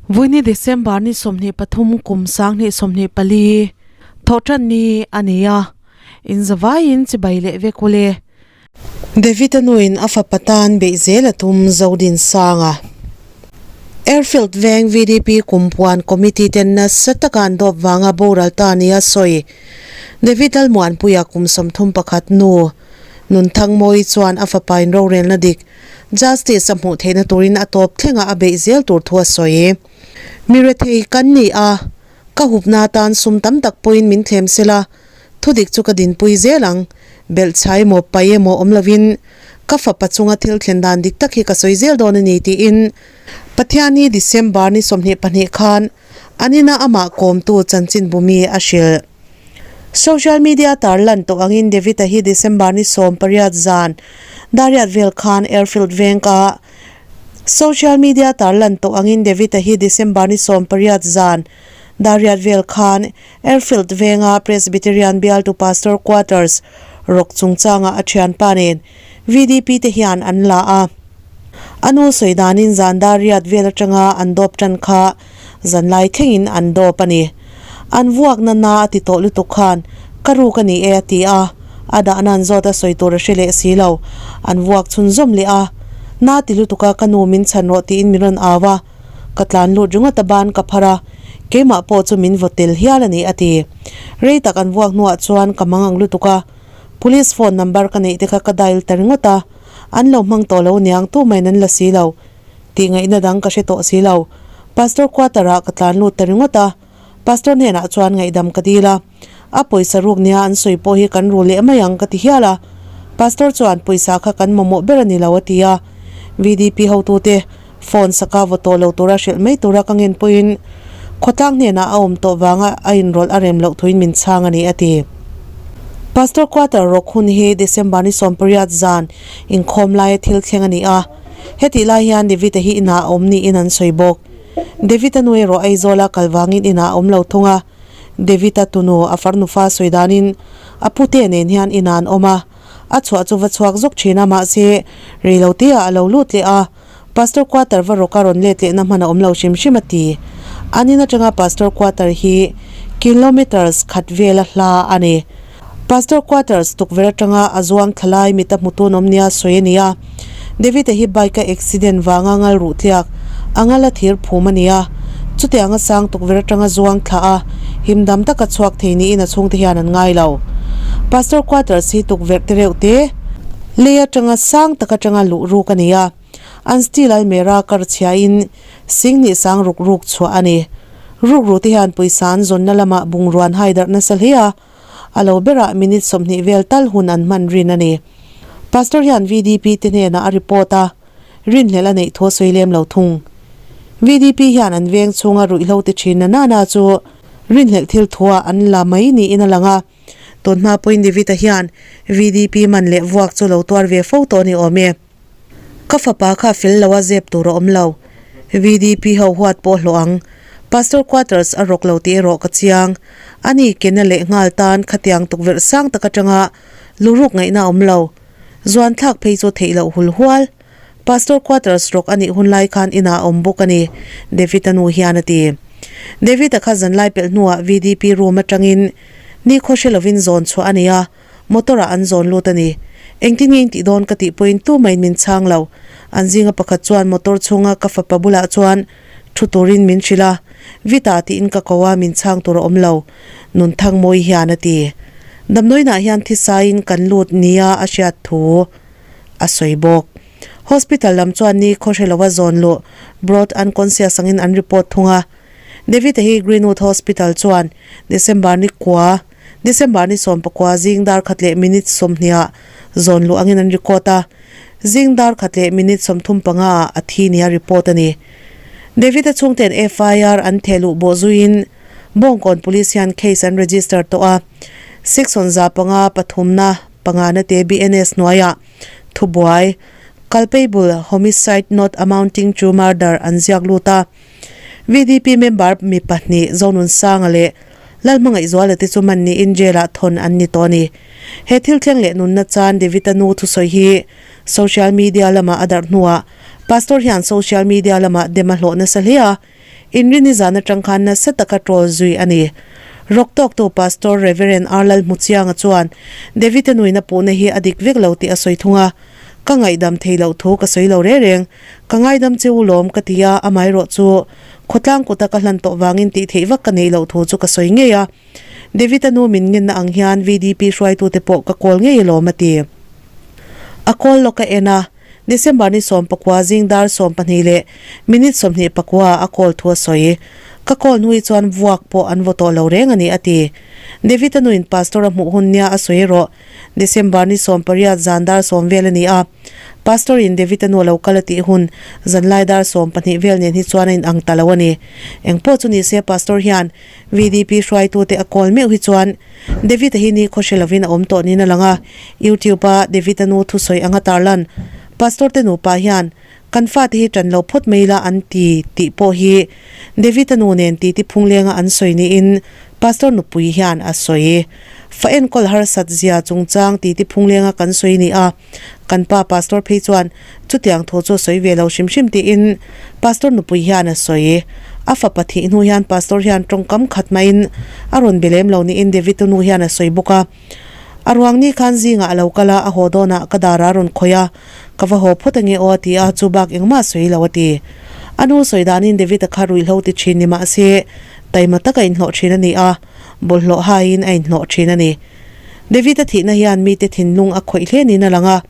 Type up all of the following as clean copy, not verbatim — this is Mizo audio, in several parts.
Vawiini December ni 23 kum 2024 thawhtanni a ni a, inzavaiin chibai leh vek ule. David-a nuin a fapa tan beih zel a tum Zodinsanga. Airfield veng VDP kumpuan committee ten nasa taka an dawp vanga boral ta nia sawi. David Lalmuanpuia kum 31 nu Nunthangmawii chuan a fapa in rorelna dik Justice a hmuh theihna turin a tawp thlengah a beih zel tur thu a sawi. Mi rethei kan ni a, ka hupna atan sum tam tak pawhin min thlem sela, thudik chu ka dinpui zel ang. Belhchhai emaw pai emaw awm lovin ka fapa chunga thil thlen dan dik tak hi ka sawi zel dawn a ni tiin Pathianni December ni 22 khan an ina amah kawmtu chanchinbumi a hrilh. Social media tarlan tawh angin David-a hi December ni 18 zan dariat vel khan Airfield veng-a Social media tarlan tawh angin David-a hi December ni 18 zan dariat vel khan Airfield venga Presbyterian bialtu Pastor Quarters rawk chungchanga a thianpa nen VDP te hian an la a. A nu sawi danin zan dariat vel atanga an dawp tan kha zanlai thlengin an dawp a ni. An vuakna na a ti tawh lutuk khan ka ruk a ni e a ti a, a dahna an zawt a sawi tur a hre leh si lo. An vuak chhunzawm leh a, na ti lutuk a ka nu min chhan rawh tiin min rawn au a, ka tlan lut ringawt a ban ka phar a, keimah pawh chu min vaw tel hial a ni a ti. Rei tak an vuak hnuah chuan ka mang ang lutuk a, Police phone number ka neih te kha ka dial ta ringawt a, an lo hmang tawh lo niang tumahin an la si lo. Tih ngaihna dang ka hre tawh si lo. Pastor quarter ah ka tlan lut ta ringawt a, Pastor hnenah chuan ngaihdam ka dil a, a pawisa ruk nia an sawi pawh hi kan ru leh mai ang ka ti hial a. Pastor chuan pawisa kha kan mamawh ber a ni lo a ti a, VDP hotute phone saka vaw tawh lo tura hrilh mai tura ka ngen pawhin khawtlang hnenah a awm tawh vanga a inrawlh a rem loh thuin min chhang a ni a ti. Pastor quarter rawk hun hi December ni 18 zan inkhawm laia thil thleng a ni a, hetih lai hian David-a hi inah a awm niin an sawi bawk. David-a nu erawh Aizawla kal vangin inah a awm lo thung a, David-a tunu a farnufa sawi danin a pute nen hian inah an awm a, a chhuah chu va chhuak zawk thin a mahse rei lo te ah a lo lut leh a, Pastor quarter va rawk a rawn let lehna hman a awm lo hrim hrim a ti. An in atanga Pastor quarter hi kilometres khat vela hla a ni. Pastor quarters tukverh atanga a zuang thla lai mit a hmu tun awm nia sawi a ni a. David-a hi bike a accident vanga ngal ruh tliak a ngal a thir phum a ni a. Chutianga sang tukverh atanga zuang thla a himdam taka chhuak thei niin a chhungte hian an ngai lo. Pastor quarters hi tukverh te reuh te lei atanga sang tak atanga luh ruk a ni a, an steel almera kar chhiain sing hnih sang ruk ruk chhuah a ni. Ruk ruh te hian pawisa an zawnna lamah bungrua an hai darh nasa hle a, a lo berah minute 20 vel tal hun an hman rin a ni. Pastor hian VDP te hnenah a report a, rinhlelh a neih thu a sawi lem lo thung. VDP hian an veng chhunga ruihhlo ti thin na nana chu rinhlelh thil thuah an la mai niin a lang a. Tun hma pawhin David-a hian VDP man leh vuak chu lo tuar ve fo tawh a ni awm e. Ka fapa kha fel lo a zep tur a awm lo. VDP ho huat pawh hlawh ang. Pastor quarters a rawk lo tih erawh ka chiang. Ani kena leh nghal tan khatiang tukverh sang tak atanga luruk ngaihna a awm lo. Zuan thlak phei chu theih loh hul hual. Pastor quarters rawk a nih hun lai khan inah a awm bawk a ni, David-a nu hian a ti. David-a kha zanlai pelh hnuah VDP room atangin nikhaw hre lovin zawn chhuah a ni a, motor-ah an zawn lut a ni. Engtin nge intih dawn ka tih pawhin tumah-in min chhang lo. An zinga pakhat chuan motor chhunga ka fapa bulah chuan thu turin min hrilh a, Vita tiin ka ko a, min chhang tur a awm lo, Nunthangmawi hian a ti. Damdawiinah hian thisaiin kan lut nia a hriat thu. a sawi bawk. Hospital lam chuan ni khaw hre lova zawn luh brought unconscious angin an report thung a. David-a hi Greenwood Hospital chuan December ni kua, December ni 19 zing dar khat leh minute 20 ah zawn luh angin an record a, zing dar khat leh minute 35 ah a thi nia report a ni. David-a chhungten FIR an theh luh bawh zuiin Bawngkawn Police hian case an register tawh a, 605 pathumna pangana te BNS hnuaiah thubuai, culpable homicide not amounting to murder an ziak lut a. VDP member mi pahnih Zonunsanga leh Lalhmangaihzuala te chu man niin jail-ah thawn an ni tawh a ni. He thil thleng leh nunna chan David-a nu thusawi hi social media lamah a darh hnuah Pastor hian social media lamah dem a hlawh nasa hle a. Inrini zan atang khan nasa taka troll zui a ni. Rawk tawktu Pastor Rev. R. Lalhmuchianga chuan David-a nuina puhna hi a dik vek lo tih a sawi thung a, Ka ngaihdam thei loh thu ka sawi lo reng reng, ka ngaidam che u lawm ka ti a, amaherawh chu khawtlang kuta ka hlan tawh vangin tih theih vak ka neih loh thu chu ka sawi ngei a. David-a nu min ngenna ang hian VDP hruaitute pawh ka kawl ngei alawm a ti. A kawl lawk a en a, December ni 14 zing dar 12 leh minute 24 ah a kawl thu a sawi. Ka kawl hnu hi chuan vuak pawh an vaw tawh lo reng a ni a ti. David-a nuin Pastor a hmuh hun nia a sawi erawh December ni 18 zan dar 10 vel a ni a, Pastor in David-a nu a lo kal a tih hun zanlai dar 12 vel nen hi chuan a inang ta lo a ni. Engpawh chu ni se Pastor hian VDP hruaitute a kawl meuh hi chuan David-a hi ni khawhre lovin a awm tawh niin a lang a, YouTube-a David-a nu thusawi anga tarlan Pastor te nupa hian kan fate hi ṭan lo phawt mai la an ti tih pawh hi David-a nu nen titi phunglenga an sawi niin Pastor nupui hian a sawi. Fa enkawl harsat zia chungchang titi phunglenga kan sawi ni a, kan pa Pastor phei chuan Chutiang thu chu sawi ve lo hrim hrim tiin Pastor nupui hian a sawi. A fapa thih hnu hian Pastor hian tawngkam khat mahin a rawn be lem lo niin David-a nu hian a sawi bawk a. A ruang ni khan zingah a lo kal a, a haw dawnah ka dar a rawn khawih a, ka va haw phawt ange aw a ti a, chu bak engmah a sawi lo a ti. A nu sawi danin David-a kha ruihhlo ti thin ni mahse taima taka inhlawh thin a ni a, bawlhhlawh haiin a inhlawh thin a ni. David-a thihna hian mite thinlung a khawih hle niin a lang a.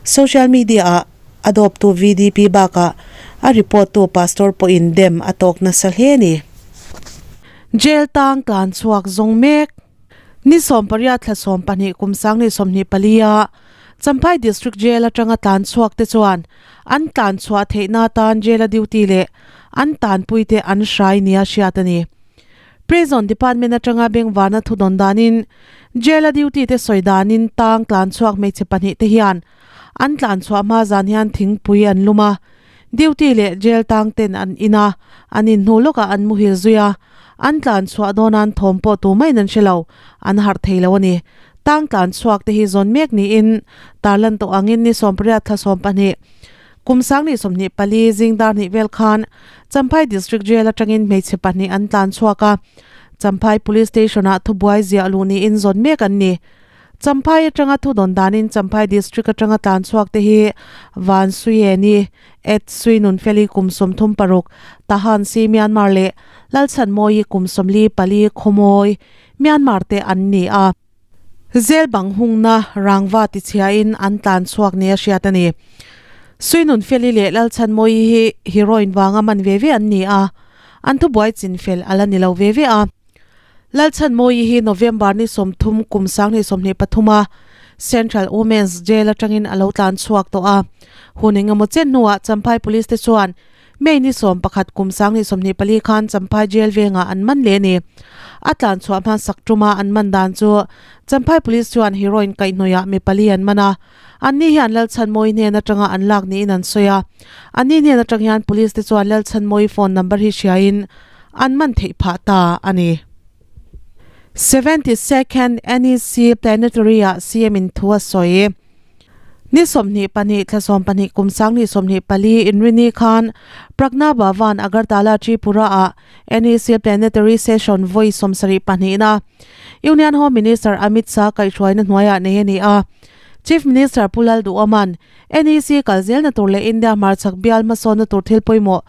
Social media ah a dawptu VDP bakah a report tu pastor pawhin dem a tawk nasa hle a ni. Jail tang tlan chhuak zawng mek. Ni 18 thla 12 kum 2024 a Champhai District Jail atanga tlan chhuak te chuan an tlan chhuah theihna atan jail a duty leh an tanpui te an hrai nia hriat a ni. Prison Department atanga bengvarna thu dawn danin Jail a duty te sawi danin tang tlan chhuak hmeichhe pahnih te hian an tlan chhuah hma zan hian thingpui an lum a, duty leh jail tang ten an in a, an in hnu lawkah an muhil zui a, an tlan chhuah dawnan thawm pawh tu maiin an hre lo, an harh thei lo a ni. Tang tlan chhuak te hi zawn mek niin tarlan tawh angin ni 18 thla 12 kum 2024 zing dar hnih vel khan Champhai District Jail atangin hmeichhe pahnih an tlan chhuak a, Champhai Police Station-ah thubuai ziah luh niin zawn mek an ni. Champhai atanga thu dawn danin Champhai District atanga tlan chhuak te hi Van Suieni, Ed Sui Nunfeli kum 36, Tahan Si Myanmar leh Lalchhanmawi kum 44 Khawmawi, Myanmar te an ni a. Zel bang hungna rangva tichhiain an tlan chhuak nia hriat a ni. Sui Nunfeli leh Lalchhanmawi hi heroin vanga man ve ve an ni a, an thubuai chinfel a la ni lo ve ve a. Lalchhanmawi hi November ni 30 kum 2023 a Central Women's Jail atangin a lo tlan chhuak tawh a. Hun engemaw chen hnuah Champhai Police te chuan May ni 11 kum 2024 khan Champhai Jail vengah an man leh a ni. A tlan chhuah hmasak tuma an man dan chu Champhai Police chuan heroin kaihhnawihah mi pali an man a. Anni hian Lalchhanmawi hnen atanga an lak niin an sawi a. Anni hnen atang hian Police te chuan Lalchhanmawi phone number hi hriain an man theih phah ta a ni. 72nd NEC Planetary ah CM in thu a sawi. Ni 22 thla 12 kum 2024 Inrini khan Pragna Bhavan Agartala Tripura ah NEC Planetary Session vawi 72 na Union Home Minister Amit Shah kaihhruaina hnuaiah nei a ni a. Chief Minister Pu Lalduhoman NEC kal zelna tur leh India hmarchhak bial hmasawnna tur thil pawimawh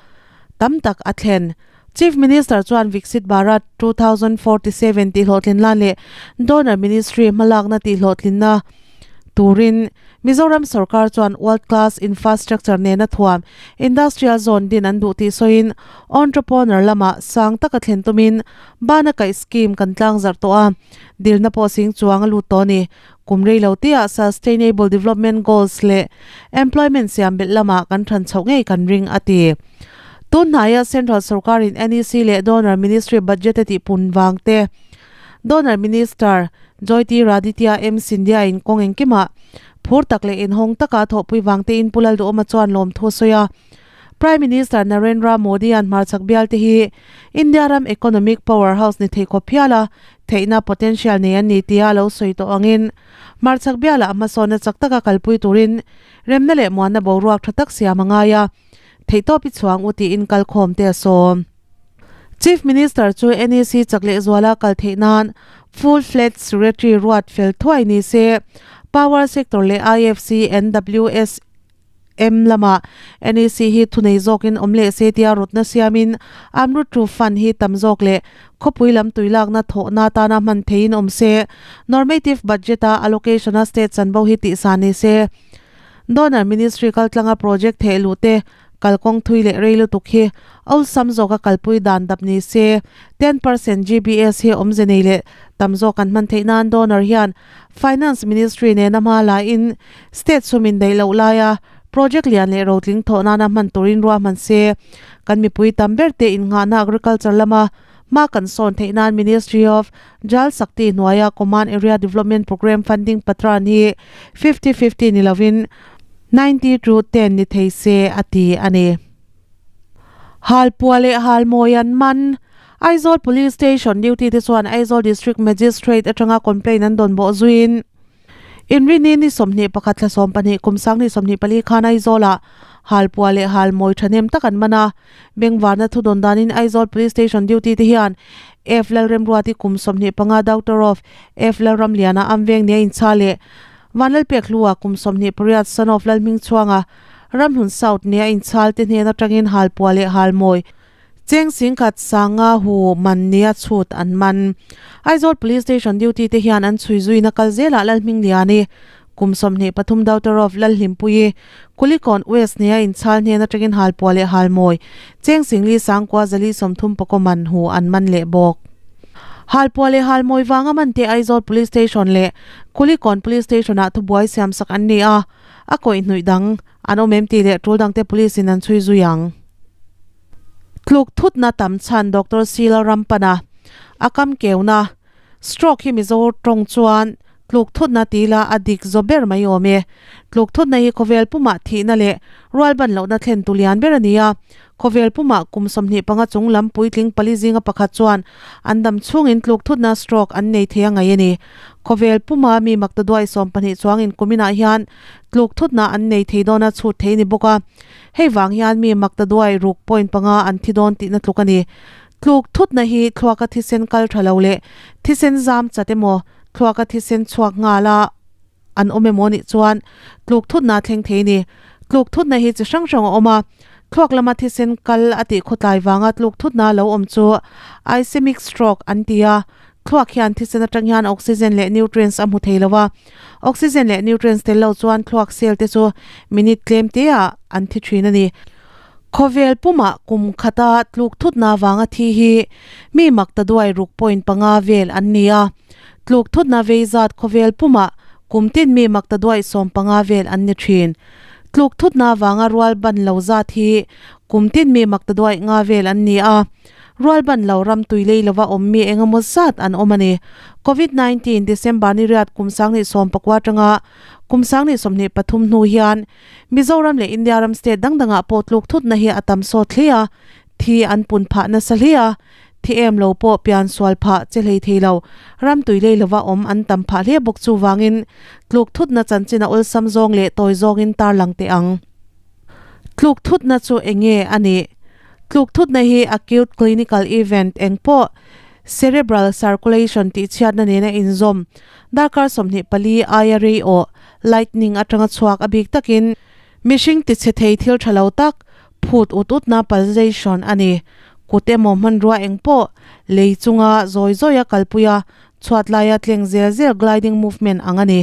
tam tak a thlen. Chief Minister chuan Viksit Bharat 2047 tih hlawhtlin lan leh Donor Ministry hmalakna tih hlawhtlinna turin Mizoram sorkar chuan world class infrastructure nena thuam industrial zone din an duh tih sawiin entrepreneur lamah sang taka thlen tumin bana kaih scheme kan tlangzarh tawh a, dilna pawh sing chuang a lut tawh a ni. Kum rei lo tia Sustainable Development Goals leh Employment siam belh lamah kan than chhoh ngei kan ring a ti. Tun hnaia Central sorkarin NEC leh Donor Ministry budget a tihpun vang te, Donor Minister Jyotiraditya M Scindia in kawng engkimah phur tak leh inhawng taka thawhpui vang tein Pu Lalduhawma chuan lawmthu a sawi a. Prime Minister Narendra Modi-a'n hmarchhak bialte hi India ram economic powerhouse ni thei khawp hial a, theihna potential nei an ni tia a lo sawi tawh angin hmarchhak bialah hmasawnna chak taka kalpui turin remna leh muanna boruak tha tak siam a ngai a, theihtawp i chhuang u tiin kalkhawm te a sawm. Chief Minister chu NEC chak lehzuala kal theih nan Full Fledged Secretary ruat fel thuai ni se, Power Sector leh IFC NWS M lamah NEC hi thunei zawkin awm leh se tia rawtna siamin Amrut True Fund hi tam zawk leh khawpui lam tuilakna thawhna atana hman theiin awm se, Normative Budget-a allocation-a state chanvo hi tihsa ni se. Donor Ministry kaltlanga project theh luh te kalkawng thui leh rei lutuk hi awlsam zawka kalpui dan dap ni se, 10% GBS hi awmze nei leh tam zawk an hman theih nan donor hian Finance Ministry nena hma laiin State sum indaih loh laia project lian leh rotling thawh nana hman turin ruahman se, kan mipui tam ber te innghahna agriculture lama hma kan sawn theih nan Ministry of Jal Shakti hnuaia Command Area Development Programme funding patran hi 50-50 ni lovin 90 to 10 ni thei se a ti a ni. Halpuah leh Halmawi an man. Aizawl Police Station duty te chuan Aizawl District Magistrate atanga complaint an dawn bawh zuiin Inrini ni 21 thla 12 kum 2024 khan Aizawlah Halpuah leh Halmawi thahnem tak an man a. Bengvarna thudawn danin Aizawl Police Station duty te hian F Lalremruati kum 25 Doctor of F Lalramliana Amveng nia inchha leh Vanlalpekhlua kum 28 son of Lalhmingchhuanga Ramhlun South nia inchhal te hnen atangin Halpuah leh Halmawi cheng singkhat sanga hu man nia chhut an man. Aizawl Police Station duty te hian an chhui zuina kal zelah Lalhmingliani kum 23 daughter of Lalhlimpuii Kulikawn West nia inchhal hnen atangin Halpuah leh Halmawi cheng singli sangkua zali 30 pakaw man hu an man leh bawk. Halpuah leh Halmawi vanga man te Aizawl Police Station leh Kulikawn Police Station ah thubuai siamsak an ni a. A kawihhnuih dang an awm em tih leh tul dangte police in an chhui zui ang. Tluk thutna tam chhan Doctor Sila Rampana a kam keuna stroke hi Mizo tawng chuan tluk thutna ti ila a dik zaw ber mai awm e. Tluk thutna hi khawvel pumah thihna leh rualban lohna thlen tu lian ber a ni a. Khawvel pumah kum 25 chung lam puitling pali zinga pakhat chuan an dam chhungin tluk thutna stroke an nei thei a ngaih a ni. Khawvel puma mi maktaduai 12 chuangin kuminah hian tluk thutna an nei thei dawn a chhut thei a ni bawk a. Hei vang hian mi maktaduai ruk point panga an thi dawn tihna tluk a ni. Tluk thutna hi thluaka thisen kal tha lo leh thisen zam chat emaw thluaka thisen chhuak nghal a an awm emaw nih chuan tluk thutna a thleng thei a ni. Tluk thutna hi chi hrang hrang a awm a, thluak lama thisen kal a tih khawtlai vanga tluk thutna lo awm chu ischemic stroke an ti a, thluak hian thisen atang hian oxygen leh nutrients a hmu thei lo a, oxygen leh nutrients tel lo chuan thluak cell te chu minute tlem te ah an thi thin a ni. Khawvel pumah kum khata tluk thutna vanga thi hi mi mak ta duai ruk point panga vel an ni a. Tluk thutna vei zat khawvel pumah kum tin mi mak ta duai 15 vel an ni thin. Tluk thutna vanga rual ban lo zat hi kum tin mi mak ta duai nga vel an ni a. Rual ban lo ram tui lei lova awm mi engemaw zat an awm a ni. Covid 19 December ni riat kum 2019 atanga kum 2023 hnu hian Mizoram leh India ram state dang dangah pawh tluk thutna hi a tam sawt hle a, thi an pun phah nasa hle a, thi em lo pawh pian sual phah che hlei thei lo, ram tui lei lova awm an tam phah hle bawk chuvangin tluk thutna chanchin a awlsam zawng leh tawi zawngin tarlang teh ang. Tluk thutna chu enge a nih? Tluk thutna hi acute clinical event eng pawh cerebral circulation tih chhiatna nena inzawm darkar 24 aia rei awh Lightning atanga chhuak a bik takin mihring tichhe thei thil tha lo tak phut ut utna pulsation a ni. Kut emaw hmanrua eng pawh lei chunga zawi zawia kalpui a, chhuat laia tleng zel zel gliding movement ang a ni.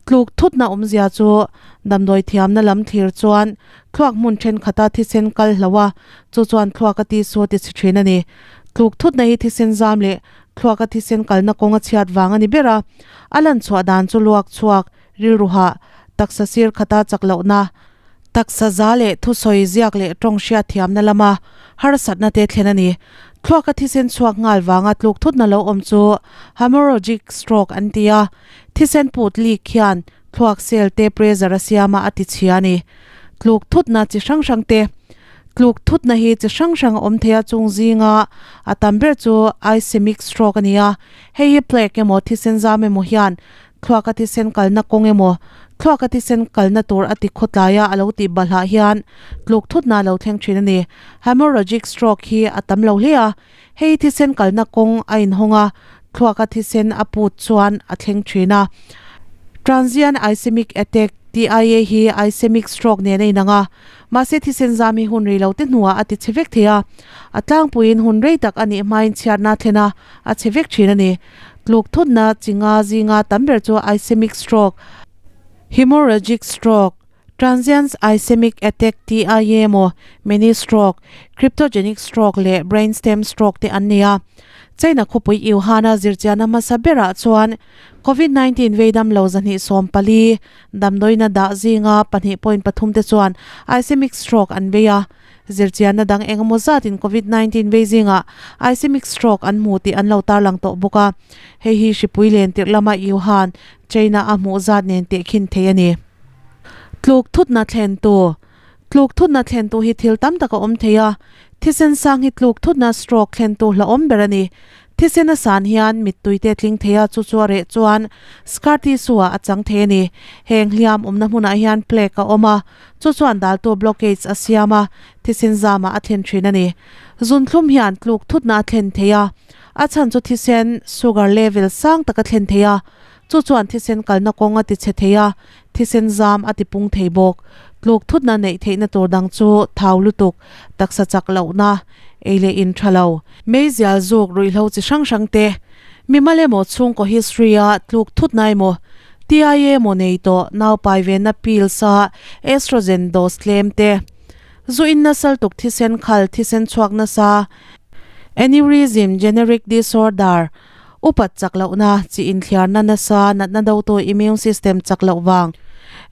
Tluk thutna awmzia chu damdawi thiamna lam thlir chuan thluak hmun thenkhat-a thisen kal hlo a, chu chuan thluak a ti su tichhe thin a ni. Tluk thutna hi thisen zam leh Thluaka thisen kalna kawng a chhiat vang a ni ber a, a lan chhuah dan chu luak chhuak, rilru hah, taksa sir khata chak lohna, taksa za leh thusawi ziak leh tawng hriat thiamna lama harsatna te thlen a ni. Thluaka thisen chhuak nghal vanga tluk thutna lo awm chu hemorrhagic stroke an ti a, thisen put leak hian thluak cell te pressure a siam a a ti chhia a ni. Tluk thutna chi hrang hrang te. Tluk thutna hi chi hrang hrang a awm thei a, chung zinga a tam ber chu ischemic stroke a ni a, hei hi plaque emaw thisen zam emaw hian thluaka thisen kalna kawng emaw Thluaka thisen kalna tur a ti khawtlai a, a lo tih balhah hian tluk thutna a lo thleng thin a ni. Hemorrhagic stroke hi a tam lo hle a, hei thisen kalna kawng a inhawng a, thluaka thisen a put chuan a thleng thin a. Transient ischemic attack, TIA, hi ischemic stroke nen a inang a, mahse thisen zam hi hun rei lo te hnuah a ti chhe vek thei a, a tlangpuiin hun rei tak a nih hmain chhiatna a thlen a, a chhe vek thin a ni. Tluk thutna chi nga zinga tam ber chu ischemic stroke, hemorrhagic stroke, transient ischemic attack, TIA, emaw mini stroke, cryptogenic stroke leh brainstem stroke te an ni a. China khawpui Wuhan-a zirchianna hmasa berah chuan Covid 19 veidam lo 240 damdawiina dah zinga 2.3 te chuan ischemic stroke an vei a. Zirchianna dang eng emaw zatin Covid 19 vei zingah ischemic stroke an hmu tih an lo tarlang tawh bawk a, hei hi hripui len tirh lama Wuhan, China a hmuh zat nen tehkhin thei a ni. Tluk thutna thlentu Tluk thutna thlentu hi thil tam tak a awm thei a, thisen sang hi tluk thutna stroke thlentu hlauhawm ber a ni. Thisen a san hian mittui te tling thei a, chu chu a reh chuan scar tissue ah a chang thei a ni. Heng hliam awmna hmunah hian plaque a awm a, chu chuan daltu blockage a siam a, thisen zamah a thlen thin a ni. Zunthlum hian tluk thutna a thlen thei a, a chhan chu thisen sugar level sang tak a thlen thei a, chu chuan thisen kalna kawng a tichhe thei a, thisen zam a tipung thei bawk. Tluk thutna neih theihna tur dang chu thau lutuk, taksa chak lohna, ei leh in tha lo, meizial zuk ruihhlo chi hrang hrang te, mimal emaw chhungkaw history a tluk thutna emaw, TIA emaw nei tawh naupai venna pills a estrogen dose tlem te, zu in nasal tuk thisen khal thisen chhuak nasa, aneurysm generic disorder, Upat chak lohna, chi inthliarna nasa, natna dotu immune system chak loh vang,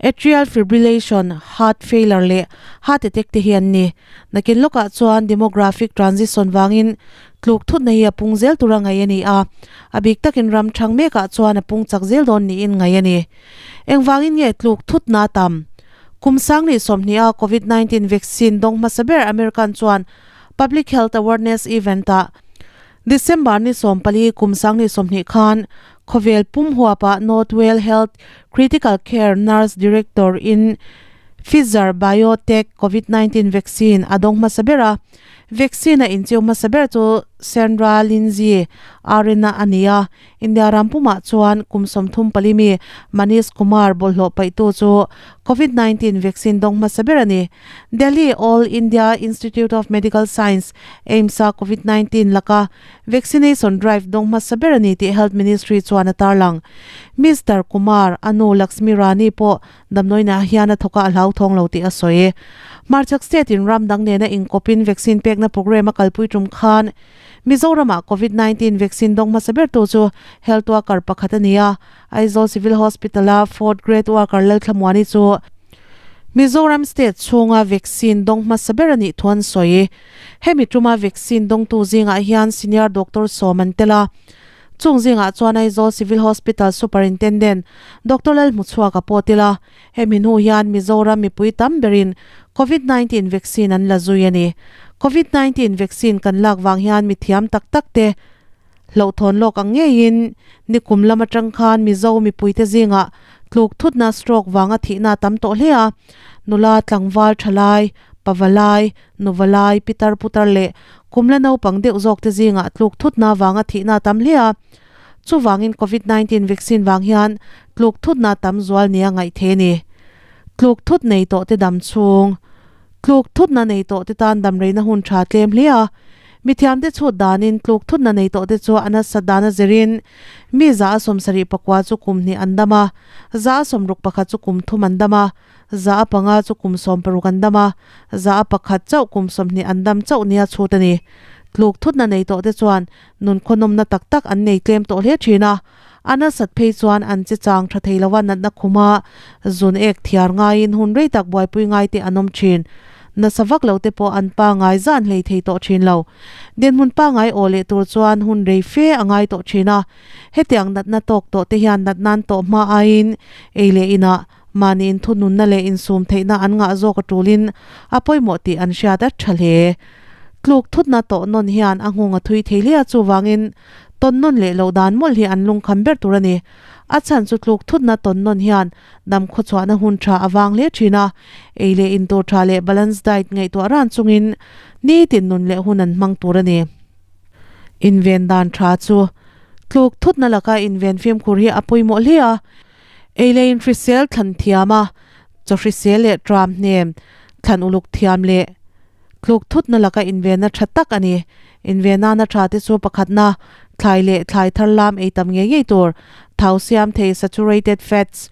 atrial fibrillation, heart failure leh heart attack te hi an ni. Nakin lawkah chuan demographic transition vangin tluk thutna hi a pung zel tura ngaih a ni a, a bik takin ram thang mekah chuan a pung chak zel dawn niin ngaih a ni. Engvangin nge tluk thutna a tam? Kum 2020 a Covid 19 vaccine dawng hmasa ber American chuan Public Health Awareness Event-ah December ni 14 kum 2020 khan khawvel pum huapa Northwell Health Critical Care Nurse Director in Pfizer BioNTech Covid 19 vaccine a dawng hmasa ber a. Vaccine a inchiu hmasa ber chu Sandra Lindsay RN a ni a. India ram pumah chuan kum 34 mi Manish Kumar bawlhhlawh paihtu chu Covid 19 vaccine dawng hmasa ber a ni. Delhi All India Institute of Medical Science, AIIMS, a Covid 19 laka vaccination drive dawng hmasa ber a ni tih Health Ministry chuan a tarlang. Mister Kumar, a nu Laxmi Rani pawh damdawiinah hian a thawk a, a hlauthawng lo tih a sawi. Hmarchhak state in ram dang nena inkawpin vaccine pekna programme a kalpui tum khan Mizoramah Covid 19 vaccine dawng hmasa bertu chu health worker pakhat a ni a, Aizawl Civil Hospital-a fourth grade worker Lalthlamuani chu Mizoram state chhunga vaccine dawng hmasa ber a nih thu an sawi. Hemi tuma vaccine dawngtu zingah hian senior doctor sawm an tel a. Chung zingah chuan Aizawl Civil Hospital Superintendent Doctor Lalhmuchhuaka pawh tel a. Hemi hnu hian Mizoram mipui tam berin Covid 19 vaccine an la zui a ni. Covid 19 vaccine kan lak vang hian mithiam tak tak te Hlauhthawn lawk ang ngeiin nikum lam atang khan Mizo mipuite zingah tluk thutna stroke vanga thihna a tam tawh hle a, nula tlangval thalai, pavalai, nuvalai, pitar putar leh kum la naupang deuh zawkte zingah tluk thutna vanga thihna a tam hle a. Chuvangin Covid 19 vaccine vang hian tluk thutna tam zual nia ngaih thei a ni. Tluk thut nei tawh te dam chhung. Tluk thutna nei tawh te tan damreina hun tha tlem hle a, mithiamte chhut danin tluk thutna nei tawh te chu a nasat dan a zirin mi 74 chu kum hnih an dam a, 61 chu kum thum an dam a, 5 chu kum 60 an dam a, 1 chauh kum 20 an dam chauh nia chhut a ni. Tluk thutna nei tawh te chuan nun khawnawmna tak tak an nei tlem tawh hle thin a, A nasat phei chuan an che chang tha thei lo a, natna khuma zun ek thiar ngaiin hun rei tak buaipui ngai te an awm thin. Nasa vak lo te pawh an pangai zan hlei thei tawh thin lo. Dinhmun pangai aw leh tur chuan hun rei fe a ngai tawh thin a. Hetiang natna tawk tawh te hian natna an tawh hma aiin ei leh inah mahni inthununna leh insum theihna an ngah zawk a tulin a pawimawh tih an hriat a tha hle. Tluk thutna tawh nawn hian a nghawng a thui thei hle a, chuvangin Tawn nawn leh loh dan mawlh hi an lungkham ber tur a ni. A chhan chu tluk thutna tawn nawn hian dam khawchhuahna hun tha a vang hle thin a, ei leh in tur tha leh balance diet ngaihtuah ran chungin nitin nun leh hun an hmang tur a ni. Inven dan tha chu tluk thutna laka inven fimkhur hi a pawimawh hle a, ei leh in hrisel thlan thiam a, chaw hrisel leh tram hnem thlan uluk thiam leh Tluk thutna laka invenna tha tak a ni. Invenana tha te chu pakhatna, thlai leh thlai thar lam ei tam ngei ngei tur, thau siam thei saturated fats,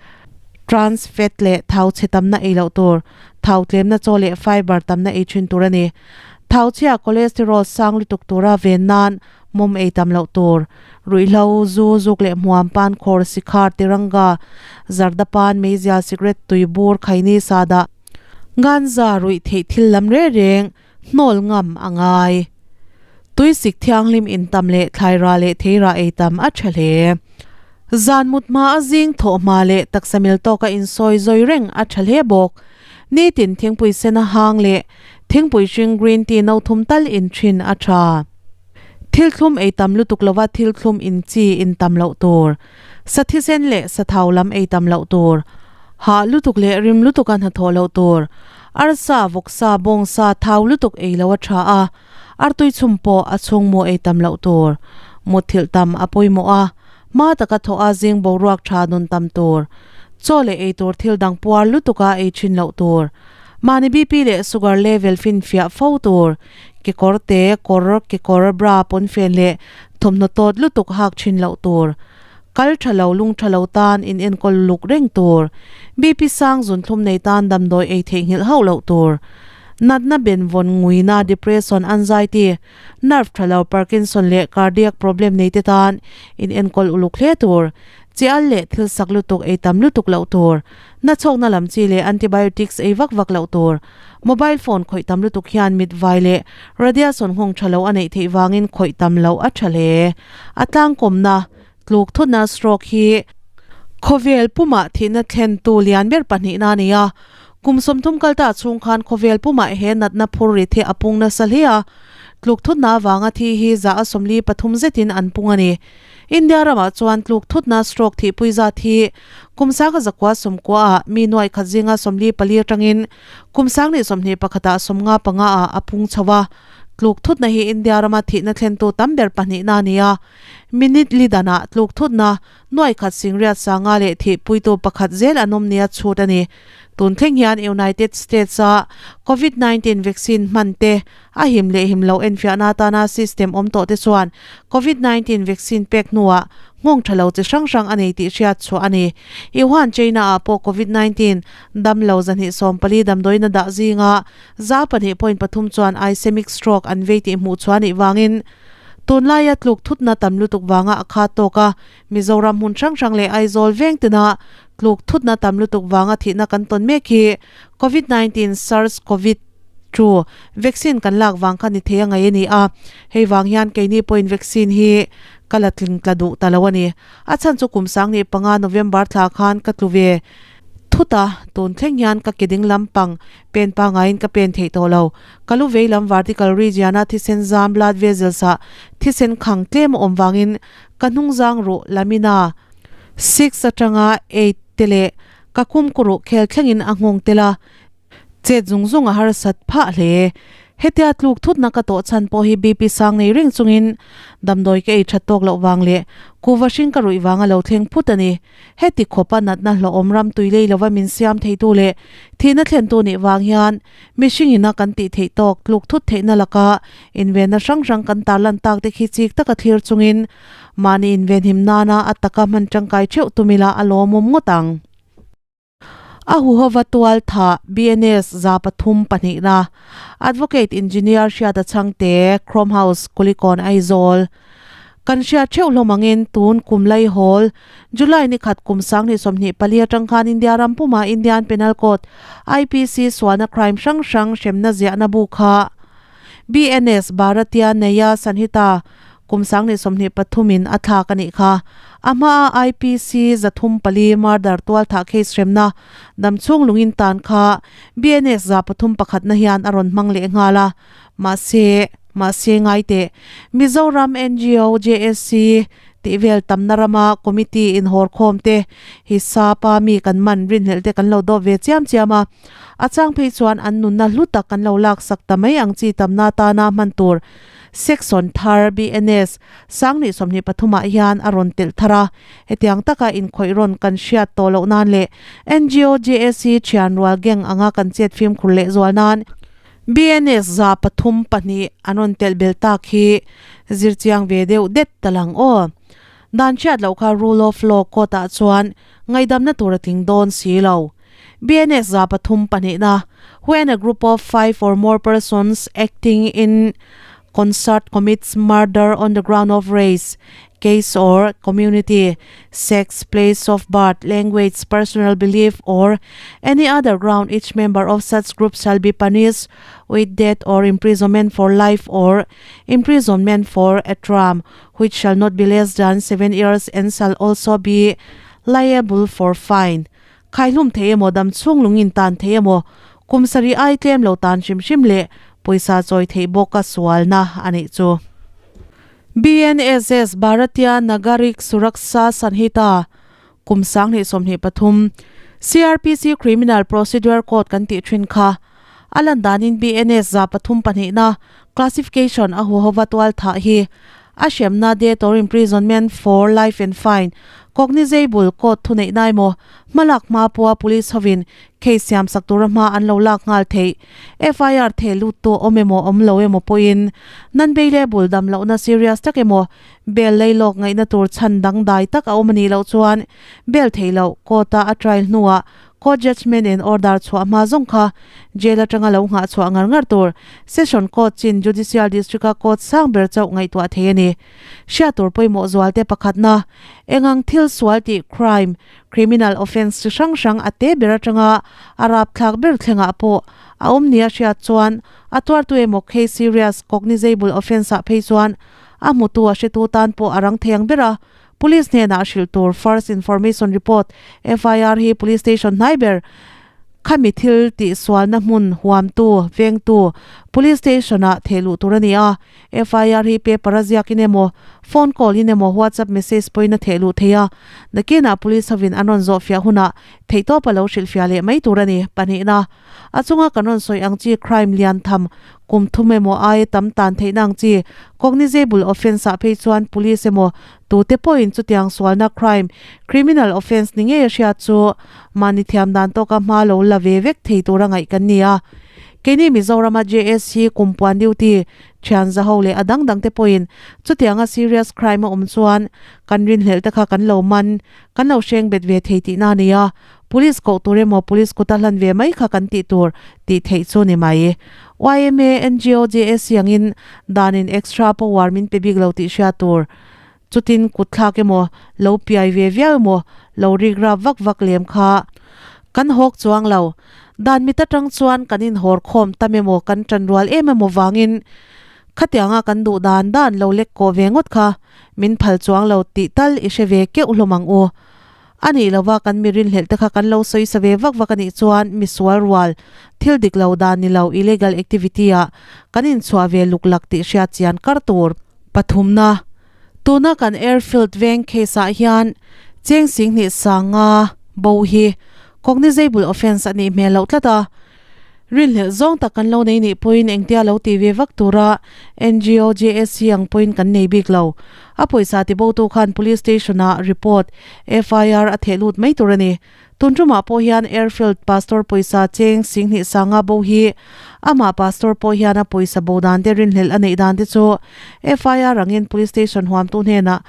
trans fat leh thau chhe tamna ei loh tur, thau tlemna chaw leh fiber tamna ei thin tur a ni. Thau chhia cholesterol sang lutuk tura ven nan mawm ei tam loh tur, ruihhlo, zu, zuk leh hmuam, pan khawr, sikhar, tiranga, zarda pan, meizial, cigarette, tuibur, khaini, sahdah, Ganza ruih theih thil lam reng reng hnawl ngam a ngai. Tuisik thianghlim intam leh thlaira leh theira ei tam a tha hle. Zan mut hma a zing thawh hma leh taksa mil tawka insawi zawi reng a tha hle bawk. Nitin thingpui sen a hang leh thingpui hring green tea no thum tal in thin a tha. Thil thlum ei tam lutuk lova thil thlum in chi in tam loh tur. Sa thisen leh sa thau lam ei tam loh tur. Hah lutuk leh rim lutuka hnathawh loh tur. Arsa, vawksa, bawngsa, thau lutuk ei lo a tha a, artui chhum pawh a chhung maw ei tam loh tur. Mutthilh tam a pawimawh a, hma taka thawh a zing boruak tha nun tam tur. Chaw leh ei tur thil dang puar lutuka ei thin loh tur. Mahni BP leh sugar level finfiah fo tur. Kekawr te, kawr, kekawr, bra, pawnfen leh thawmhnaw tawt lutuk hak thin loh tur. Kal tha lo, lung tha lo tan in enkawl luk reng tur. BP sang zunthlum nei tan damdawi ei theihnghilh hauh loh tur. Natna benvawn nguina, depression, anxiety, nerve tha lo, Parkinson leh cardiac problem nei te tan in enkawl uluk hle tur. Chi al leh thil sak lutuk ei tam lutuk loh tur. Nachhawkna lam chi leh antibiotics ei vak vak loh tur. Mobile phone khawih tam lutuk hian mit vai leh radiation nghawng tha lo a neih theih vangin khawih tam loh a tha hle. A tlangkawmna, tluk thutna stroke hi khawvel pumah thihna thlentu lian ber pahnihna a ni a. Kum 30 kal ta chhung khan khawvel pumah he natna phur rit hi a pung nasa hle a. Tluk thutna avanga thi hi za a 43 zetin an pung a ni. India ramah chuan tluk thutna stroke thihpui zat hi kum sanga zakua sawmkua ah mi nuai khat zinga 44 atangin kum sang leh 21 ah 55 ah a pung chho a. Tluk thutna hi India rama thihna thlentu tam ber pahnihna a ni a. Minute li danah tluk thutna nuai khat singriat sanga leh thihpuitu pakhat zel an awm nia chhut a ni. Tun thleng hian United States a Covid 19 vaccine hman te A him leh him loh enfiahna atana system awm tawh te chuan Covid 19 vaccine pek hnuah nghawng tha lo chi hrang hrang a nei tih hriat chhuah a ni. Wuhan, China ah pawh Covid 19 dam lo 240 damdawiin a dah zinga 2.3 chuan ischemic stroke an vei tih hmuh chhuah a nih vangin tunlaia tluk thutna tam lutuk vanga a khat tawk a. Mizoram hmun hrang hrang leh Aizawl veng tina tluk thutna tam lutuk vanga thihna kan tawn mek hi Covid 19 SARS Covid Chu vaccine kan lak vang kha ni thei a ngaih a ni a, hei vang hian keini pawhin vaccine hi ka la tling tla duh ta lo a ni. A chhan chu kum 2005 November thla khan ka tlu ve thut a, tun thleng hian ka ke ding lampang pen pangaiin ka pen theih tawh lo. Ka lu vei lam vertical region a thisen zam blood vessels ah thisen khang tlem a awm vangin ka hnungzang ruh lamina 6 atanga 8 te leh ka kumkuruh khel thlengin a nghawng tel a. Chet zung zung a harsat phah hle. Hetia tluk thutna ka tawh chhan pawh hi BP sang nei reng chungin damdawi ka ei that tawk loh vang leh kuhva hring ka ruih vanga lo thleng phut a ni. Heti khawpa natna hlawhawm ram tui lei lova min siam theitu leh thihna thlentu nih vang hian mihring ina kan tih theih tawk tluk thut theihna laka invenna hrang hrang kan tarlan tak te khi chik taka thlir chungin mahni invenhim nana a taka hman tangkai theuh tum ila a lawmawm ngawt ang. A huhova tual tha BNS 300 pahnihna Advocate Engineer Hriata Chhangte, Chrome House, Kulikawn, Aizawl. Kan hriat theuh hlawm angin tun kum Laihawl, July ni khat kum 2024 atang khan India ram puma Indian Penal Code, IPC, sualna crime hrang hrang hremna ziahna bu kha BNS, Bharatiya Nyaya Sanhita, Kum 2023 in a thlak a nih kha. A hmaa IPC 304 murder tualthah case hremna damchhung lungin tan kha BNS 301 na hian a rawn hmang leh nghal a. Mahse, mahse ngai teh. Mizoram ngo JSC. tih vel tamna rama committee inhawrkhawm te hi sapa mi kan man rinhlelh te kan lo dawp ve chiam chiam a, a chang phei chuan an nunna hlu tak kan lo laksak ta mai ang chi tamna atana hman tur section thar BNS Sangni 23 ah hian a rawn telh thar a, hetiang taka inkhawih rawn kan hriat tawh loh nan leh NGO JAC thian rual gang anga kan chet fimkhur leh zual nan BNS 302 an rawn telh bel tak hi zirchiang ve deuh det ta lang aw. Dan hriat loh kha Rule of Law court ah chuan ngaihdamna tur a tling dawn si lo. BNS 302 na When a group of five or more persons acting in concert commits murder on the ground of race, caste or community, sex, place of birth, language, personal belief or any other ground each member of such group shall be punished with death or imprisonment for life or imprisonment for a term which shall not be less than 7 years and shall also be liable for fine. Khaihlum thei emaw dam chhung lungin tan thei emaw kum sarih ai tlem lo tan hrim hrim leh pawisa chawi theih bawk a sualna a nih chu. BNSS Bharatiya Nagarik Suraksha Sanhita kum 2023 CrPC Criminal Procedure Code kan tih thin kha a lan danin BNS 302 na classification a huhova tual thah hi a hremna death or imprisonment for life and fine cognizable court thuneih na emaw hmalak hma pawha police hovin case siam sak tura hma an lo lak nghal theih FIR theh lut tu awm emaw awm lo emaw pawhin nan bailable dam lohna serious tak emaw bail leilawk ngaihna tur chhan dangdai tak a awm a nih loh chuan bail theih loh court a a trial hnuah Court judgement in order chhuah hma zawng kha jail atanga lo nghah chhuah ngar ngar tur Session Court chin Judicial District a court sang ber chauh ngaihtuah thei a ni. Hriat tur pawimawh zualte pakhatna engang thil sual tih crime, criminal offence chi hrang hrang a te ber atanga a rapthlak ber thlengah pawh a awm nia hriat chuan a tuartu emaw case serious cognizable offence ah phei chuan a hmutu a hretu tan pawh a rang thei ang ber a Police hnenah hrilh tur First Information Report, FIR, hi Police Station hnai ber khami thil tih sualna hmun huamtu, vengtu, Police Station ah theh luh tur a ni a. FIR hi paper a ziakin emaw, phone call in emaw, WhatsApp message pawhin a theh luh thei a. Nakinah Police hovin an rawn zawhfiah hunah theihtawp a lo hrilhfiah leh mai tur a ni. Pahnihna, A chunga kan rawn sawi ang chi crime lian tham kum thum emaw aia tam tan theihna ang chi cognizable offence ah phei chuan police emaw tute pawhin chutiang sualna crime, criminal offence ni ngei a hriat chu mahni thiam dan tawka hma lo la ve vek thei tura ngaih kan ni a. Keini Mizorama JSC kumpuan duty thian zaho leh a dang dang te pawhin chutianga serious crime a awm chuan kan rinhlelh te kha kan lo man, kan lo hreng bet ve thei tihna a ni a. Police koh tur emaw police kuta hlan ve mai kha kan tih tur tih theih chu ni mai. Yma, ngo, JAC angin danin extra power min pe bik lo tih hriat tur. Chutin kut thlak emaw lo piai ve viau emaw lo rik rap vak vak lem kha kan hawk chuang lo. Dan mit atang chuan kan inhawr khawm tam emaw kan tanrual em emaw vangin khatianga kan duh dan dan lo lek kawh ve ngawt kha min phal chuang lo tih tal i hre ve keuh hlawm ang u. A nih lova kan mi rinhlelh te kha kan lo sawi sa ve vak vak a nih chuan misual rual, thil dik lo dan ni lo illegal activity ah kan inchhuah ve luk lak tih hriat chian kar tur. Pathumna, Tuna kan airfield veng case ah hian cheng 20 sanga bo hi cognizable offence a nih hmel loh tlat a, Rinhlelh zawng tak kan lo nei nih pawhin engtia lo ti ve vak tura ngo JSC ang pawhin kan nei bik lo. A pawisa tibotu khan Police Station ah report, FIR, a theh lut mai tur a ni. Tun tumah pawh hian Airfield Pastor pawisa cheng 20 sanga bo hi amah Pastor pawh hian a pawisa bo dan te rinhlelh a neih dan te chu FIR angin Police Station huamtu hnenah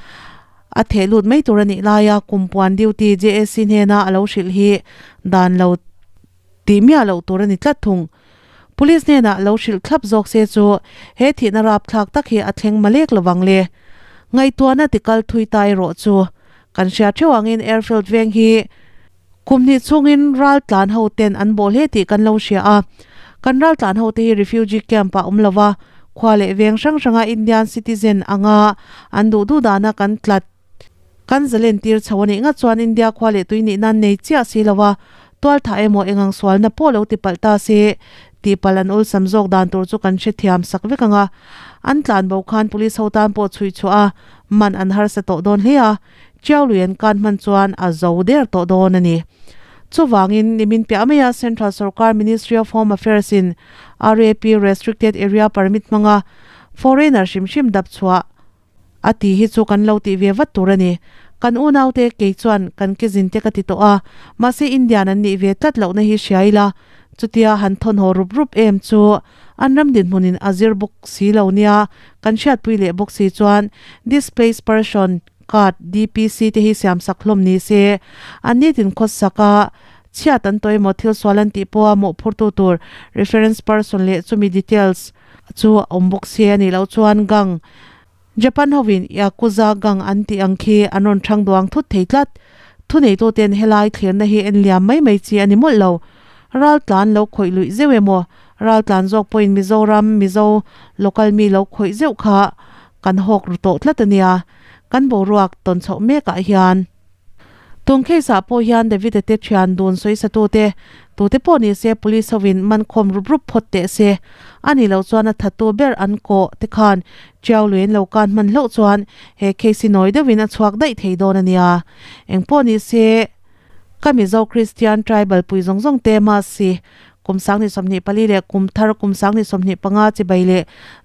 a theh lut mai tur a nih laia kumpuan duty JSC hnena a lo hrilh hi dan lo Tih miah loh tur a ni tlat thung. Police hnenah lo hrilh thlap zawk se chu he thihna rapthlak tak hi a thleng malek lovang le. Ngaihtuahna tikal thui ta erawh chu kan hria theuh angin airfield veng hi kum hnih chhungin ral tlan ho ten an bawh hle tih kan lo hria a. Kan ral tlan ho te hi refugee camp ah awm lova khua leh veng hrang hranga Indian citizen anga an duh duh dana kan tlat Kan zalen tir chho a nih ngat chuan India khua leh tui nih nan nei chiah si lo a, tual thah emaw engang sualna pawh lo ti palh ta se, tih palh an awlsam zawk dan tur chu kan hrethiam sak vek ang a. An tlan bo khan police ho tan pawh chhui chhuah a, man an harsa tawh dawn hle a, Chiau lui an kan hman chuan a zo der tawh dawn a ni. Chuvangin, nimin piah maia Central Sorkar Ministry of Home Affairs in RAP Restricted Area Permit hmanga foreigner hrim hrim dap chhuah a ti hi chu kan lo tih ve vat tur a ni. Kan unaute kei chuan kan ke zin te ka ti tawh a, mahse Indian an nih ve tlat lohna hi hria ila, chutia han thawnhaw rup rup em chu an ram dinhmunin a zir bawk si lo nia kan hriatpui leh bawk si chuan displaced person Card, DPC, te hi siam sak hlawm ni se, an nitin khawsak a, chhiat an tawh emaw thil sual an tih pawha mawhphurtu tur reference person leh chumi details chu a awm bawk se a nih loh chuan gang Japan hovin Yakuza gang an tih ang khi an rawn thang duang thut thei tlat. Thuneituten helai thlirna hi en liam mai mai chi a ni mawlh lo. Raltlan lo khawih luih zeuh emaw, raltlan zawk pawhin Mizoram, Mizo local mi lo khawih zeuh kha Kan hawk ru tawh tlat a nia, kan boruak tawn chhoh mekah hian. Tun case ah pawh hian David-a te thian dun sawisatute, tute pawh ni se police hovin man khawm rup rup phawt teh se. A nih loh chuan a thattu ber an kawh te khan Chiau lui an lo kan hman hlauh chuan he case hi nawi deuhin a chhuak daih thei dawn a nia. Engpawh ni se. Ka Mizo Kristian Tribal pui zawng zawng te mahse kum 2024 leh kum thar kum 2025 chibai leh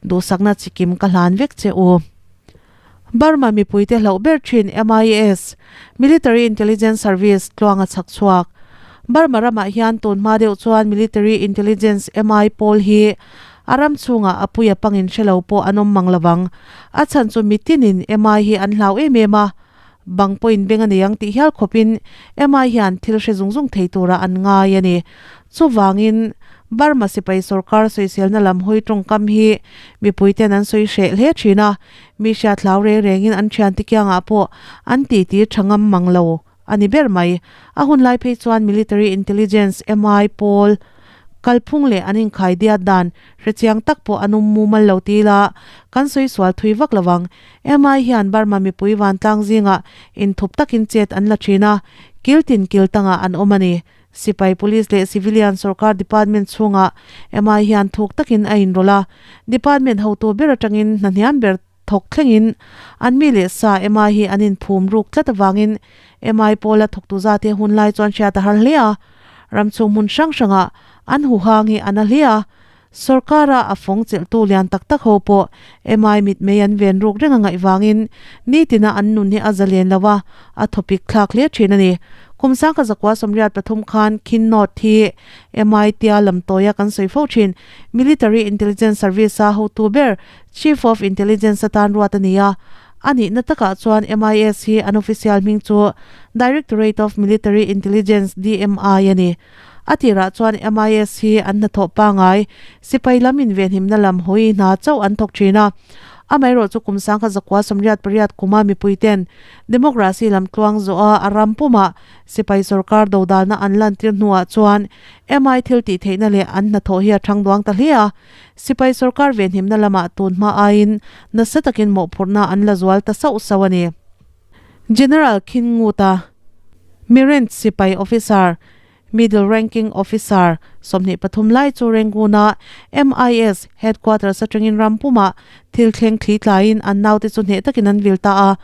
duhsakna chikim ka hlan vek che u. Burma mipuite hlauh ber thin MIS, Military Intelligence Service, tluanga chhak chhuak. Burma ramah hian tun hma deuh chuan Military Intelligence, MI, pawl hi a ram chhungah a pui a pangin hre lo pawh an awm mang lovang. A chhan chu mitinin MI hi an hlau em em a. Bang pawhin beng a nei ang tih hial khawpin MI hian thil hre zung zung thei turah an ngai a ni. Chuvangin, Burma sipai sorkar sawiselna lam hawi tawngkam hi mipuiten an sawi hreh hle thin a, mi hriat hlau reng rengin an thiante kiangah pawh an titi tha ngam mang lo a ni ber mai. A hun lai phei chuan Military Intelligence, MI, pawl kalphung leh an inkhai diat dan hrechiang tak pawh an awm mumal lo ti ila kan sawi sual thui vak lo ang. MI hian Burma mipui vantlang zingah inthup takin chet an la thin a, kil tin kil tangah an awm a ni. Sipai, Police leh Civilian sorkar department chhungah MI hian thuk takin a inrawlh a, department hotu ber atangin hna hniam ber thawk thlengin an mi leh sa MI hi an inphum ruk tlat avangin MI pawla thawktu zate hunlai chuan hriat a har hle a, ramchhung hmun hrang hrangah an huhang hi a na hle a. Sorkara a fawng chelhtu lian tak tak ho pawh MI mitmei an ven ruk reng a ngaih vangin nitina an nun hi a zalen lo a, a thawpik thlak hle thin a ni. Kum sangkha zakua 83 khan Khin Note hi MI tia lamtawia kan sawi fo thin Military Intelligence Service-a hotu ber Chief of Intelligence atan ruat a ni a. A nihna takah chuan MIS hi an official hming chu Directorate of Military Intelligence, DMI, a ni. A tirah chuan MIS hi an hnathawh pangai, sipai lam invenhimna lam hawi hna chauh an thawk thin a. Amaherawh chu kum 1988 kuma mipuiten democracy lam tluang zawha a ram pumah sipai sorkar dodalna an lantir hnuah chuan MI thil tih theihna leh an hnathawh hi a thang duang ta hle a. Sipai sorkar venhimna lamah tun hma aiin nasa takin mawhphurhna an la zual ta sauh sauh a ni. General Khin Nguta, Mirent sipai officer, middle ranking officer, 23 lai chu Rangoon-a MIS headquarters atangin ram pumah thil thleng thli tlaiin an naute chu hneh takin an vil ta a.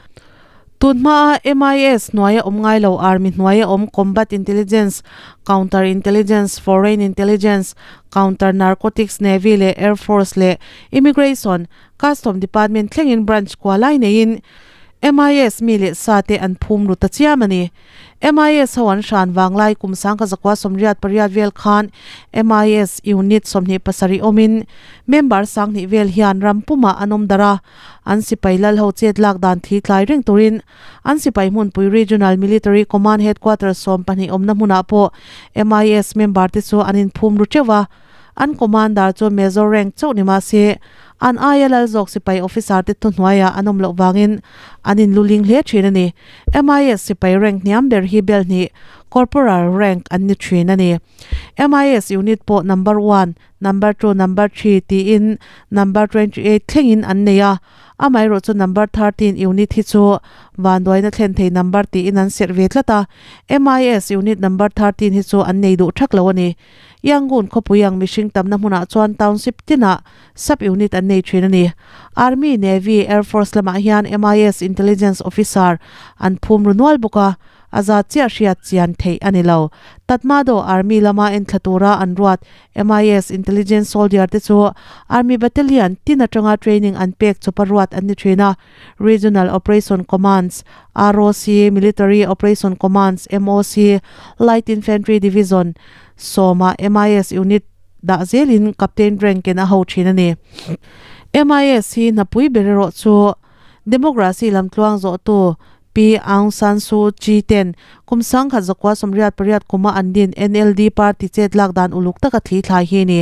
Tun hmaa MIS hnuaia awm ngai lo army hnuaia awm Combat Intelligence, Counter Intelligence, Foreign Intelligence, Counter Narcotics, Navy leh Air Force leh Immigration, Custom Department thlengin branch kua lai neiin MIS mi leh sa te an phum ru ta chiam a ni. MIS ho an hran vang lai kum 1988 vel khan MIS unit 27 awmin member 2000 vel hian ram pumah an awm darh a, an sipai lal ho chet lak dan thli tlai reng turin an sipai hmunpui Regional Military Command Headquarters 12 awmna hmunah pawh MIS member te chu an inphum ru teuh a. An commander chu Major rank chauh ni mahse, an aia lal zawk sipai officer te thuhnuaiah an awm loh vangin an inluling hle thin a ni. MIS sipai rank hniam ber hi bel hnih, Corporal rank, an ni thin a ni. MIS unit pawh number one, number two, number three tiin number 28 thlengin an nei a, amaherawh chu number 13 unit hi chu vanduaina thlen thei number tiin an serh ve tlat a, MIS unit number 13 hi chu an nei duh thak lo a ni. Yangon khawpui ang mihring tamna hmunah chuan township tinah sub-unit an nei thin a ni. Army, Navy, Air Force lamah hian MIS Intelligence Officer an phum ru nual bawk a, a zat chiah hriat chian theih a ni lo. Tatmadaw Army lama enthla tura an ruat MIS Intelligence Soldier te chu Army Battalion tin atanga training an pek chawpa ruat an ni thin a, Regional Operation Commands, ROC, Military Operation Commands, MOC, Light Infantry Division, sawma MIS unit dah zelin Captain rank in a ho thin a ni. MIS hi hnapui ber erawh chu Democracy lamtluang zawhtu Pi Aung San Suu Kyi ten kum sangkhat zakua 88 kuma an din NLD party chet lak dan uluk taka thli thlai hi a ni.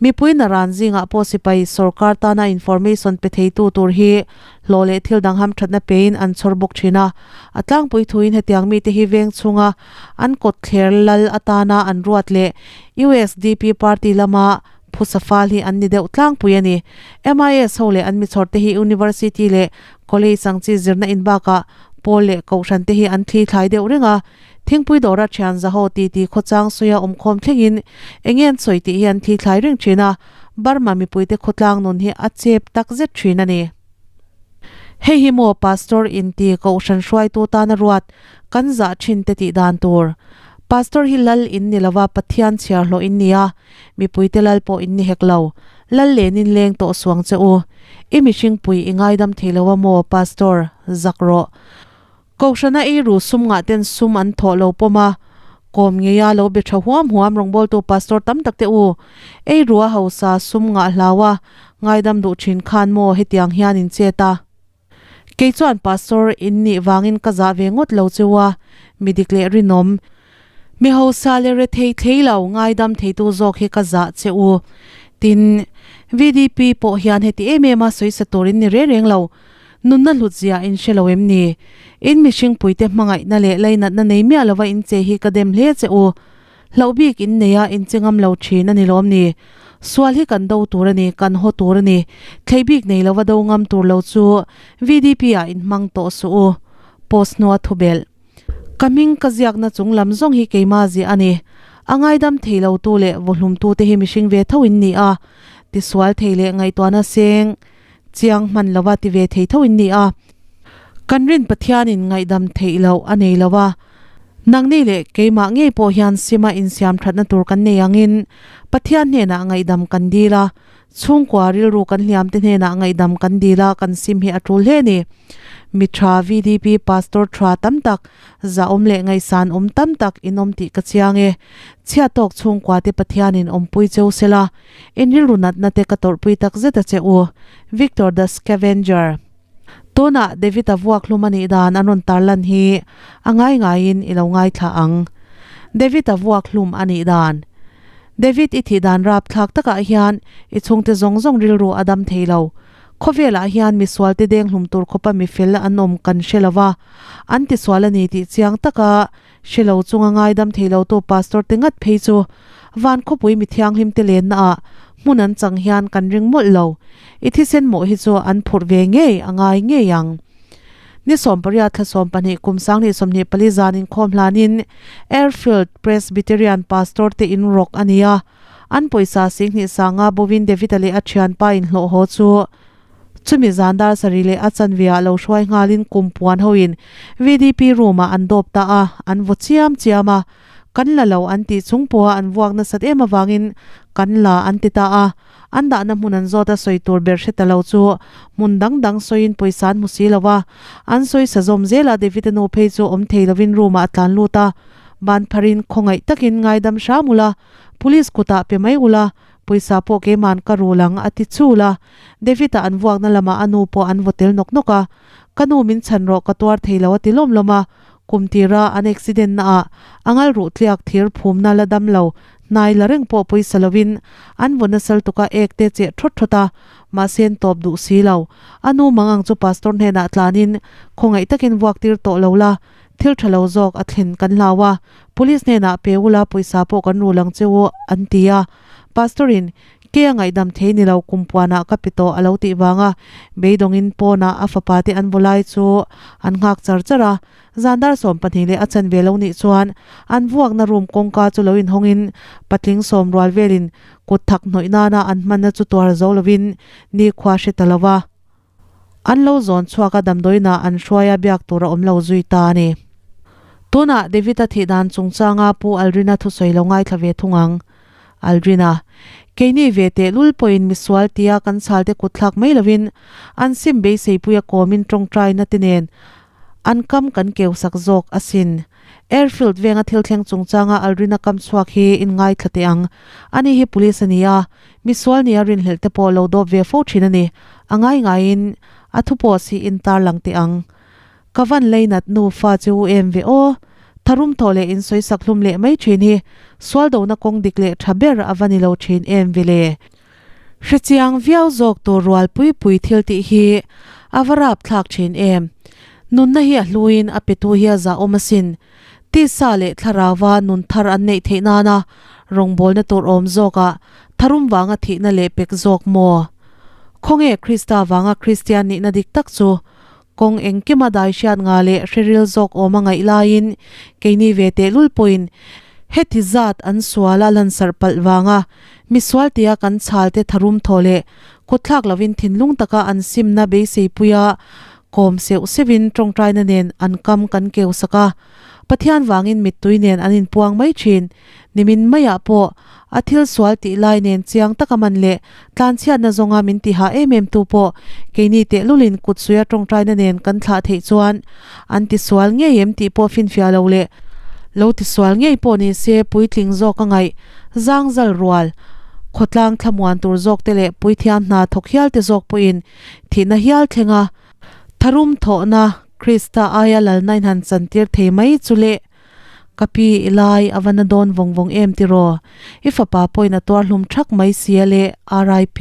Mipui naran zingah pawh sipai sorkar tana information pe theitu tur hi hlawh leh thil dang hamthatna pein an chhawr bawk thin a. A tlangpui thuin hetiang mite hi veng chhunga an kawtthler lal atana an ruat leh USDP party lama phusa fal hi an ni deuh tlangpui a ni. MIS ho leh an mi chhawrte hi University leh College ang chi zirna in bakah pawl leh kohhran te hi an thli thlai deuh reng a. Thingpui dawra thian zaho titi khawchang sawia awmkhawm thlengin eng nge an sawi tih hi an thli thlai reng thin a, Burma mipuite khawtlang nun hi a chep tak zet thin a ni. Hei hi maw Pastor inti kohhran hruaitu tana ruat kan zah thin te tih dan tur. Pastor hi lal in ni lova Pathian chhiar hlawh in ni a, mipuite lal pawh in ni hek lo. Lal lenin leng tawh suang che u. I mihringpui i ngaidam thei lo a maw Pastor? Zak rawh. Kohhrana ei ru sum ngah ten sum an thawh lo pawm a, kawm ngeia lo be tha huam huam rawngbawltu pastor tam tak te u, ei ru a hausa sum ngah hlau a, ngaidam duh thin khan maw hetiang hian in chet a. Kei chuan pastor in nih vangin ka zah ve ngawt lo cheu a, mi dik leh rinawm, mi hausa leh rethei thlei lo ngaidam theitu zawk hi ka zah che u. Tin, VDP pawh hian heti em em a sawisa tur in ni reng reng lo, Nunna hlut zia in hre lo em ni? In mihringpuite hmangaihna leh lainatna nei miah lova in che hi ka dem hle che u. Hlauh bik in nei a, in che ngam lo thin a ni lawm ni? Sual hi kan do tur a ni, kan haw tur a ni. Thlei bik nei lova do ngam tur lo chu VDP ah in hmang tawh suh u. Post hnua thubelh. Ka hming ka ziakna chung lam zawng hi keimah ziah a ni. A ngaidam thei lo tu leh vawhlum tu te hi mihring ve tho in ni a. Tisual thei leh ngaihtuahna seng. Chiang hman lova ti ve thei tho in ni a. Kan rin Pathianin ngaihdam theih loh a nei lo a. Nangni leh keimah ngei pawh hian sima insiam thatna tur kan nei angin Pathian hnenah ngaihdam kan dil a, chhungkua rilru kan hliamte hnenah ngaihdam kan dil a kan sim hi a tul hle a ni. Mi tha VDP Pastor tha tam tak, zahawm leh ngaihsan awm tam tak in awm tih ka chiang e. Chhiat tawk chhungkuate Pathianin awmpui cheu sela. In rilru natna te ka tawrhpui tak zet a che u. Victor the Scavenger. Tunah David-a vuak hlum a nih dan an rawn tarlan hi a ngai ngaiin i lo ngaithla ang. David-a vuak hlum a nih dan. David i thih dan rapthlak takah hian i chhungte zawng zawng rilru a dam thei lo. Khawvelah hian misualte deng hlum tur khawpa mi fel an awm kan hre lo va, an tisual a ni tih chiang taka Hre lo chunga ngaidam thei lotu pastor te ngat phei chu van khawpui mi thianghlim te lenna ah hmun an chang hian kan ring mawlh lo. I thisen mawh hi chu an phurh ve ngei a ngai ngei ang. Ni 18 thla 12 kum 2024 zan inkhawm hlanin Airfield Presbyterian pastor te in rawk a ni a, an pawisa 20 sanga bovin David-a leh a thianpa inhlawh haw chu Chumi zan dar sarih leh a chanve ah lo hruai nghalin kum puan hoin VDP room ah an dawp ta a, an vaw chiam chiam a. Kan la lo an tih chung pawha an vuak nasat em avangin kan la an ti ta a. An dahna hmun an zawt a sawi tur ber hre ta lo chu hmun dang dang sawiin pawisa an hmu si lo a. An sawi sa zawm zel a, David-a nu phei chu awm thei lovin room ah a tlan lut a. Ban pharin khawngaih takin ngaidam hram ula, police kutah pe mai ula, Pawisa pawh keima'n ka rul ang a ti chul a. David-a an vuakna lamah a nu pawh an vaw tel nawk nawk a. Ka nu min chhan rawh ka tuar thei lo a ti lawm lawm a. Kum tira an accident na ah a ngal ruh tliak thir phumna la dam lo hnai la reng pawh pawisa lovin an vaw nasal tuka ek te cheh thawt thawt a. Mahse an tawp duh si lo. A nu mangang chu pastor hnenah tlanin khawngaih takin vuak tir tawh lo la. Thil tha lo zawk a thlen kan hlau a, Police hnenah pe ula pawisa pawh kan rul ang che u an ti a. Pastor in, Keia ngaihdam thei ni lo kumpuanah ka pe tawh a lo tih vanga beidawngin pawnah a fapa te an vaw lai chu an nghak char char a. Zan dar 12 leh a chanve lo nih chuan an vuakna room kawngka chu lo inhawngin patling sawm rual velin kut thak hnawih nana an hmanna chu tuar zo lovin nikhua hre ta lo va. An lo zawn chhuak a damdawiinah an hruai a biak tur a awm lo zui ta a ni. Tunah David-a thih dan chungchanga Pu Aldrin-a thusawi lo ngaithla ve thung ang. Aldrin-a, Keini ve tehlul pawhin misual tia kan chhalte kutthlak mai lovin an sim beiseipuia kawmin tawngtaina te nen an kam kan keu sak zawk asin. Airfield venga thil thleng chungchanga Aldrin-a kam chhuak hi in ngaithla teh ang. Ani hi police a ni a, misual nia rinhlelh te pawh lo dawp ve fo thin a ni. A ngai ngaiin a thu pawh si in tarlang teh ang. Ka van leinat nu fa che u em ve aw. Tharum thawh leh insawi sak hlum leh mai thin hi sual dona kawng dik leh tha ber a va ni lo thin em ve le. Hrechiang viau zawk tur rual pui pui thil tih hi a va rap thlak thin em. Nunna hi a hluin a petu hi a zahawm asin. Tisa leh thlarauva nun thar an neih theih nana rawngbawlna tur awm zawkah tharum vanga thihna leh pek zawk maw? Khawnge Krista vanga Kristian nihna dik tak chu Kawng engkima dai hriat nga leh hreril zawk awm a ngaih laiin keini ve tehlul pawhin heti zat an sual a lansarh palh vanga misual tia kan chhalte tharum thaw leh kutthlak lovin thinlung taka an simna beiseipuia kawm seuh seuhin tawngtaina nen an kam kan keu sak a, Pathian vangin mittui nen an inpuang mai thin. Nimin maiah pawh a thil sual tih lai nen chiang taka man leh tlanchhiatna zawnga min ti hah em em tu pawh keini tehlulin kut suia tawngtaina nen kan thlah theih chuan an ti sual ngei em tih pawh finfiah lo leh lo ti sual ngei pawh ni se puitling zawk a ngaih zangzal rual khawtlang thlamuan tur zawk te leh puithiam hna thawk hial te zawk pawhin thihna hial thlenga tharum thawhna Krista aia lalna in han chantir thei mai chu le. Ka pi, i lai a va na dawn vawng vawng em tiraw? I fapa pawhin a tuar hlum thak mai si a le, RIP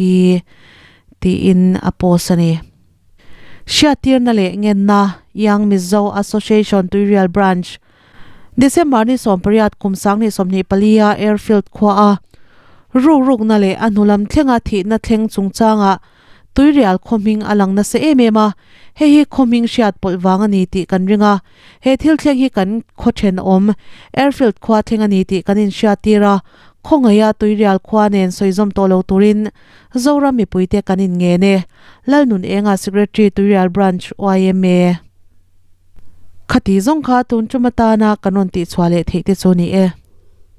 tiin a post a ni. Hriattirna leh ngenna, Young Mizo Association Tuirial Branch, December ni 18 kum 2024 a Airfield khua a rukrukna leh a hnulam thlenga thihna thleng chungchangah Tuirial khaw hming a lang nasa em em a, hei hi khaw hming hriat pawlh vang a ni tih kan ring a, he thil thleng hi kan khaw thenawm Airfield khua thleng a ni tih kan inhriattir a, khawngaih a Tuirial khua nen sawi zawm tawh lo turin Zoram mipuite kan inngen e, Lalnun Enga Secretary Tuirial Branch yma. Khati zawng kha tun tum atana kan rawn tihchhuah leh theih te chu ni e.